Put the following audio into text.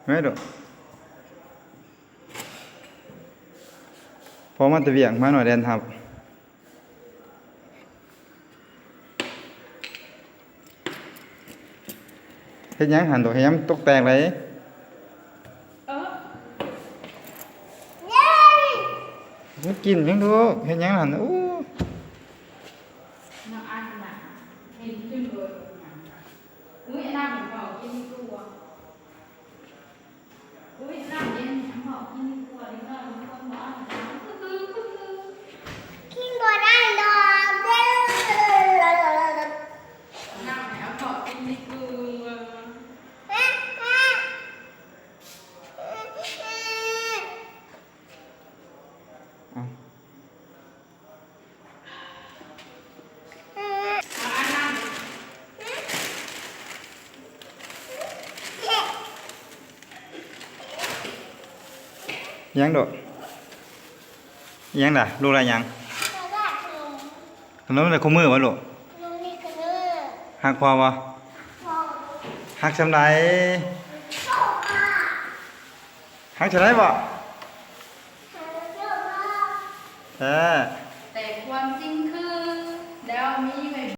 ແມ່ນໂດ ພໍມາແຕ່ວຽກ ມາໜ້ອຍແລ່ນຮັບ. ເຮັດຫຍັງຫັ້ນໂດ ເຮັດຫຍັງມັນຕົກແຕກໄດ໋. ມັນກິນຫຍັງລູກ ເຮັດຫຍັງຫັ້ນ. ໂອ້ ນ້ອງອັນນະ ເຫັນຂຶ້ນເບີ ອຸ້ຍ ອັນນັ້ນເຂົາກິນຕົວ. ອຸ້ຍ ນ້ຳເຢັນ ນ້ຳເວົ້າກິນດີກວ່າເດ້ ເມື່ອຄົນບໍ່ເອົານ້ຳ ຄືຄືຄືຄື ກິນບໍ່ໄດ້ດອກເດີ ນ້ຳໃຫ້ເອົາເຂົ້າກິນດີກວ່າ. ຫຍັງໂດ ຫຍັງລະ ລູກລະຫຍັງ? ຂະໜົມ ຂະໜົມໄດ້ຄູ່ມື້ບໍ່ລູກ? ຮັກພໍ່ບໍ່? ຮັກສ່ຳໃດ? ຮັກເທົ່າໃດບໍ່? ແທ້ ແຕ່ຄວາມຈິງຄື ແລ້ວມີໄວ້